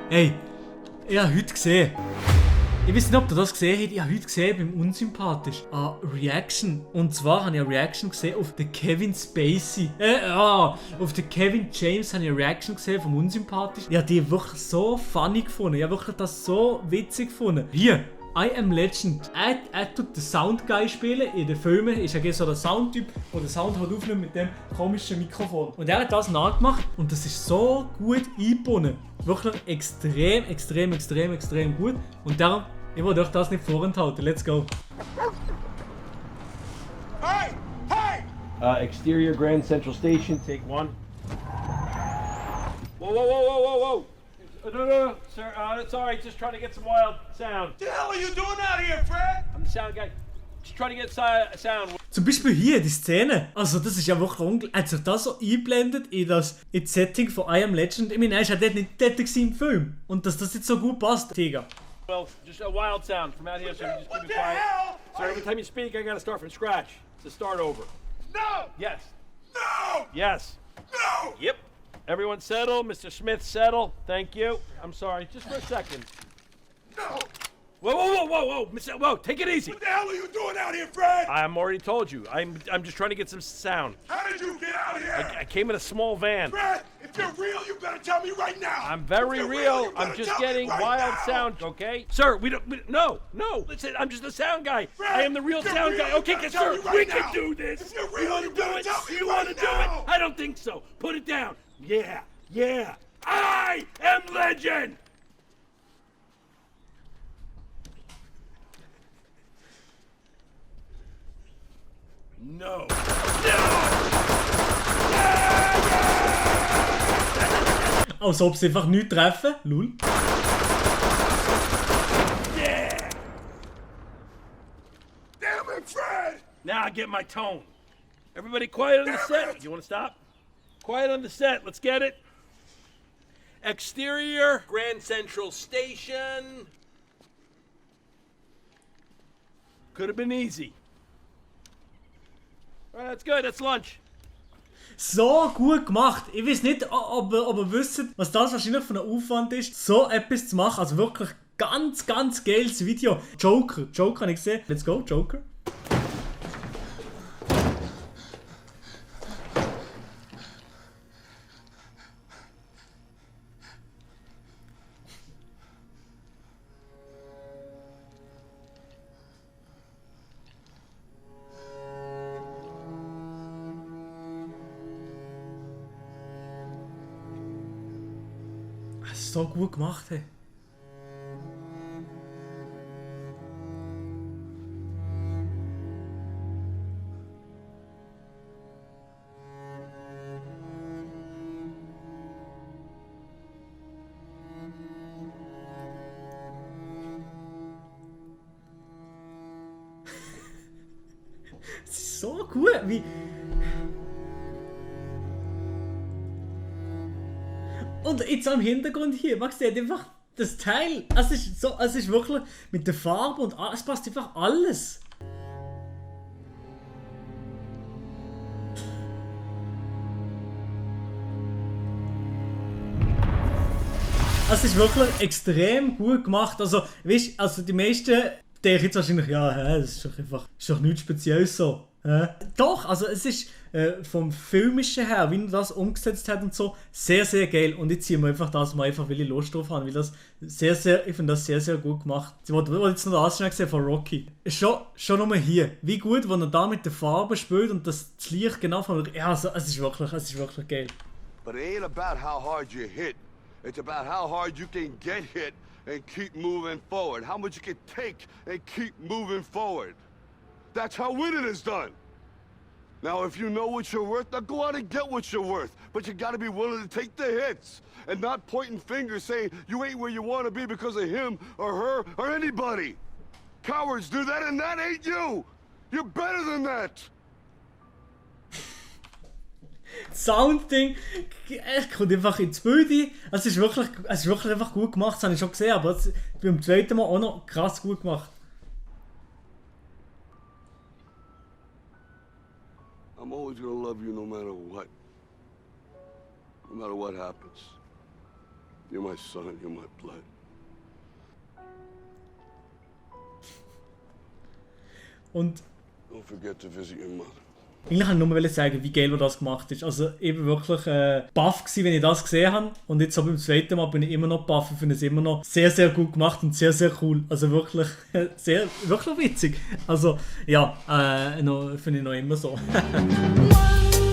Hey, ich habe heute gesehen. Ich weiß nicht, ob ihr das gesehen habt. Ich habe heute gesehen beim Unsympathisch eine Reaction. Und zwar habe ich eine Reaction gesehen auf den Kevin Spacey. Auf den Kevin James habe ich eine Reaction gesehen vom Unsympathisch. Ich habe die wirklich so funny gefunden. Ich habe wirklich das so witzig gefunden. Hier, I Am Legend. Er tut den Soundguy spielen. In den Filmen ist er so der Soundtyp, der den Sound halt aufnimmt mit dem komischen Mikrofon. Und er hat das nachgemacht und das ist so gut eingebunden. Wirklich extrem gut. Und darum, ich wollte euch das nicht vorenthalten. Let's go. Hey! Hey! Exterior Grand Central Station, take one. Whoa. No, sir, sorry, just trying to get some wild sound. What the hell are you doing out here, Fred? I'm the sound guy. Just trying to get sound. Zum Beispiel hier, die Szene. Also, das ist ja wirklich unglaublich. Hat sich das so eingeblendet in das Setting von I Am Legend? Ich meine, er ist ja dort nicht dort im Film. Und dass das jetzt so gut passt, Tiger. Well, just a wild sound from out here, so you just keep it quiet. Sir, every time you speak, I gotta start from scratch. It's a start over. No! Yes. No! Yes. No! Yep. Everyone settle. Mr. Smith, settle. Thank you. I'm sorry, just for a second. No! Whoa, whoa, take it easy. What the hell are you doing out here, Fred? I'm already told you. I'm just trying to get some sound. How did you get out here? I came in a small van. Fred, if you're real, you better tell me right now. I'm very If you're real. you I'm better just tell me getting right wild now. sound, okay? Sir, no. Listen, I'm just the sound guy. Fred, I am the real if you're sound real, guy. you Okay, better good, tell sir, me right we now. can do this. If you're You real, want you to do better it? tell me You right want to do it? now. I don't think so. Put it down. Yeah. I am legend. No. Als ob sie einfach nichts treffen. Lul. Yeah. Damn it, Fred! Now I get my tone. Everybody quiet on the set. You want to stop? Quiet on the set. Let's get it. Exterior, Grand Central Station. Could have been easy. All right, that's good. That's lunch. So gut gemacht. Ich weiß nicht, ob ihr wisst, was das wahrscheinlich für ein Aufwand ist, so etwas zu machen. Also wirklich ganz geiles Video. Joker habe ich gesehen. Let's go, Joker. Das ist so gut gemacht, hey. Es ist so gut, wie... Und jetzt am Hintergrund hier, man sieht einfach das Teil. Es ist wirklich mit der Farbe und es passt einfach alles. Es ist wirklich extrem gut gemacht. Also, weißt, also die meisten denken jetzt wahrscheinlich, ja, das ist doch einfach, ist doch nichts Spezielles so. Doch, also es ist vom Filmischen her, wie man das umgesetzt hat und so, sehr geil. Und jetzt ziehen wir einfach das mal einfach, weil ich Lust drauf habe, weil das ich finde das sehr gut gemacht. Ich wollte jetzt noch das schnell gesehen von Rocky. Schon nochmal hier, wie gut, wenn er da mit der Farbe spielt und das Licht genau von... Ja, also, es ist wirklich geil. But it ain't about how hard you hit. It's about how hard you can get hit and keep moving forward. How much you can take and keep moving forward. That's how winning is done. Now, if you know what you're worth, now go out and get what you're worth. But you gotta be willing to take the hits and not pointing fingers saying you ain't where you want to be because of him or her or anybody. Cowards do that and that ain't you. You're better than that. Soundding, es kommt einfach ins Bild ein. Es ist wirklich einfach gut gemacht, das habe ich schon gesehen, aber es ist beim zweiten Mal auch noch krass gut gemacht. I'm always gonna love you no matter what. No matter what happens. You're my son, you're my blood. Und Don't forget to visit your mother. eigentlich wollte ich nur sagen, wie geil das gemacht ist. Also ich war wirklich baff gewesen, wenn ich das gesehen habe. Und jetzt beim zweiten Mal bin ich immer noch baff. Ich finde es immer noch sehr, sehr gut gemacht und sehr, sehr cool. Also wirklich wirklich witzig. Also ja, finde ich noch immer so. One